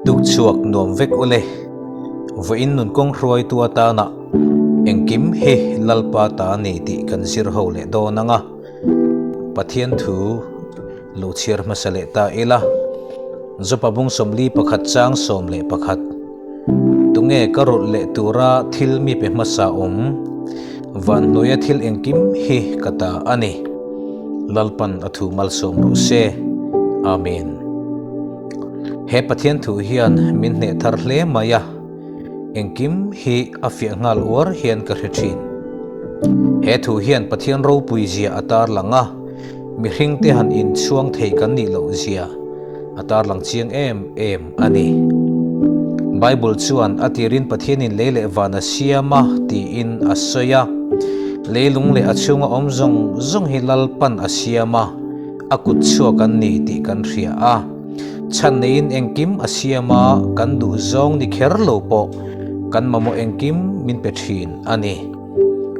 Tukchhuak nuam vek ule. Vawiin nun kawng hruaitu atana engkim hi Lalpa ta a ni tih kan zir ho leh dawn ang a. Pathian thu lo chhiar hmasa leh ta ila. Jopa bung 41 chang 11. Tunge ka rawlh leh tura thil mi pe hmasa awm? Van hnuaia thil engkim hi ka ta a ni. Lalpan a thu malsawm rawh se. Amen. He Pathian thu hian min hneh thar hle mai a, engkim hi a fiah nghal uar hian ka hre thin. He thu hian Pathian ropui zia a tarlang a, mihringte han inchhuang thei kan nih loh zia a tarlang chiang em em a ni. Bible chuan a tirin Pathianin lei leh van a siam a tiin a sawi a, leilung leh a chhunga awm zawng zawng hi Lalpan a siam a, A kut chhuak an ni tih kan hria a, chhan neiin engkim a siam a, kan duh zawng ni kher lo pawh kan mamawh engkim min pe thin a ni.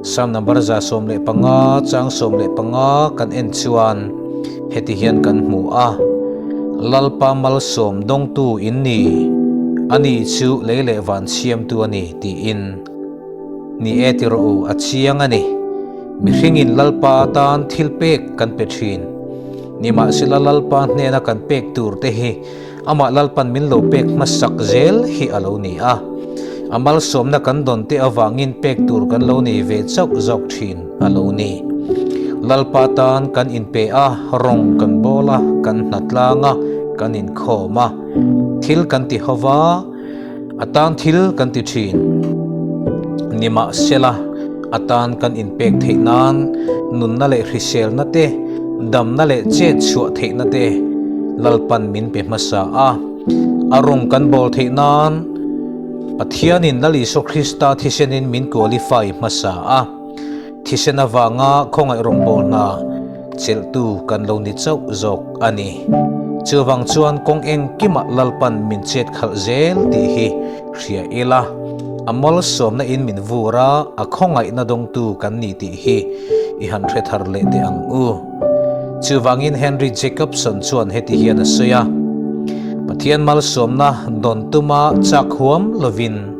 Psalm number 115 chang 15 kan en chuan heti hian kan hmu a, Lalpa malsawm dawngtu in ni, ani chu lei leh van siamtu a ni tiin. Ni e ti rawh u, a chiang a ni. Mihringin Lalpa atan thil pek kan pe thin. Nimahsela Lalpa hnena kan pek tur te hi amah Lalpan min lo pek hmasak zel hi a lo ni a. A malsawmna kan dawn te avangin pek tur kan lo nei ve chauh zawk thin a lo ni. Lalpa tan kan inpe a, rawng kan bawl a, kan hnatlang a, kan inkhawm a, thil kan ti ho va, A tan thil kan ti thin. Nimahsela, a tan kan inpek theih nan nunna leh hriselna te, damna leh chet chhuah theihna te Lalpan min pe hmasa a. A rawng kan bawl theih nan Pathianin Lal Isua Krista thisenin min qualify hmasa a. Thisen avanga khawngaih rawngbâwl hna chelhtu kan lo ni chauh zawk a ni. Chuvang chuan kawng engkimah Lalpan min chet khalh zel tih hi hria ila, a malsawmna in min vur a, a khawngaihna dawngtu kan ni tih hi i han hre thar leh teh ang u. Chuvangin Henry Jacobson chuan heti hian a sawi a, Pathian malsawmna dawn tuma chak huam lovin,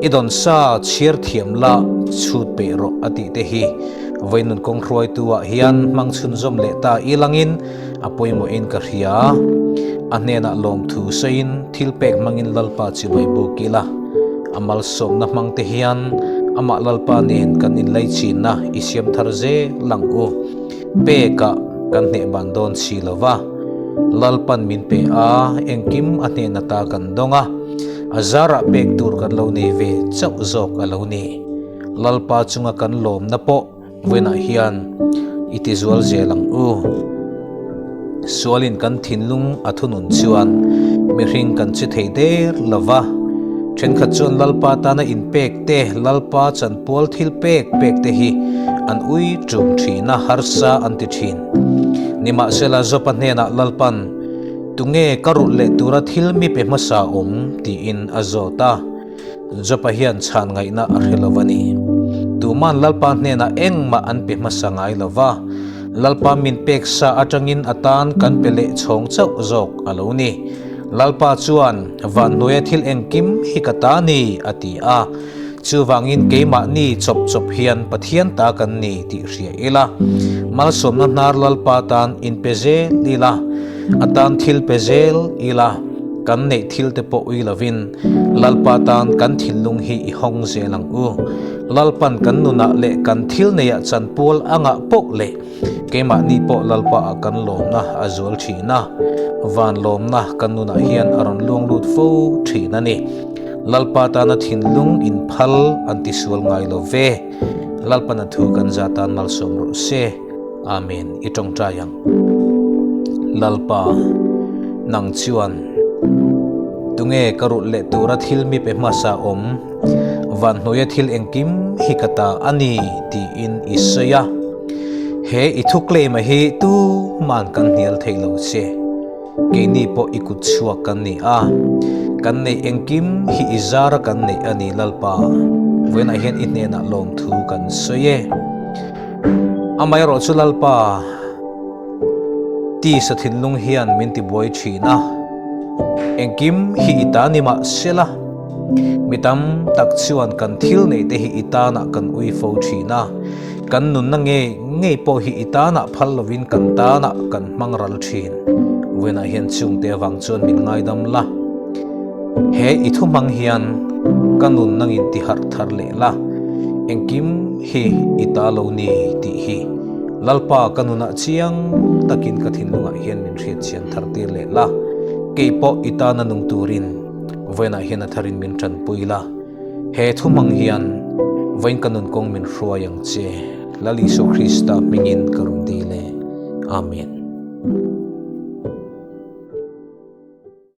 I dawn sa chhiar thiam la chhut peih rawh a tih te hi vawiin kawng hruaitu ah hian hmang chhunzawm leh ta ilangin a pawimawhin ka hria. A hnenah lawmthu sawiin thil pek hmangin Lalpa chibai buk ila a malsawmna hmang te hian amah Lalpa nen kan inlaichinna i siam thar zel ang u. Pekah kan hneh ban dawn si lo va, Lalpan min pe a, engkim a hnehna ta kan dawng a, a zarah pek tur kan lo nei ve chauh zawk a lo ni. Lalpa chunga kan lawmna pawh vawiinah hian i ti zual zel ang u. Sualin kan thinlung a thunun chuan mihring kan che thei der lo va, thenkhat chuan Lalpa tana inpek te, Lalpa chanpual thil pek pek te hi an ui tum thin a, harsa an ti thin. Nimahsela Jopa hnenah Lalpan, Tunge ka rulh leh tura thil mi pe hmasa awm? tiin a zawt a. Jopa hian chhan ngaihna a hre lo a ni. Tuman Lalpa hnenah engmah an pe hmasa ngai lo va, Lalpa min pek sa atangin a tan kan pe leh chhawng chauh zawk a lo ni. Lalpa chuan, Van hnuaia thil engkim hi ka ta ni, a ti a. Chuvangin keimahni chawp chawp hian Pathian ta kan ni tih hria ila, malsawmna hnar Lalpa tan inpe zel ila, a tan thil pe zel ila, kan neih thil te pawh ui lovin Lalpa tan kan thinlung hi i hawng zel ang u. Lalpan kan nunah leh kan thil neiah chanpual a ngah poh leh keimahni pawh Lalpa ah kan lawmna a zual thin a, van lawmna kan nunah hian a rawn luang lut fo thin a ni. Lalpa tana thinlung inphal an tisual ngai lo ve. Lalpan a thu kan za tan malsawm rawh se. Amen. I tawngtai ang. Lalpa, nang chuan tunge ka rulh leh tura thil mi pe hmasa awm, van hnuaia thil engkim hi ka ta a ni tiin i sawi a. He i thu claim-a hi tuman kan hnial thei lo che. Keini pawh i kut chhuak kan ni a, kan neih engkim hi i zara kan neih a ni Lalpa, vawiinah hian i hnenah lawmthu kan sawi e. Amaherawh chu Lalpa, tisa thinlung hian min tibuai thin a. Engkim hi i ta ni mah sela, mi tam tak chuan kan thil neih te hi i tanah kan ui fo thin a, kan nunna ngei ngei pawh hi i tanah phal lovin kan tanah kan hmang ral thin. Vawiinah hian chungte avang chuan min ngaidam la. He i thu hmang hian ka nun nangin ti harh thar leh la, engkim hi i ta lo ni tih hi Lalpa ka nunah chiang takin ka thinlungah hian min hriat chian thar tir leh la, kei pawh i tana nung turin vawiinah hian a tharin min tanpui la, he thu hmang hian vawiin ka nun kawng min hruai ang che, Lal Isua Krista hmingin ka rawn dil e. Amen.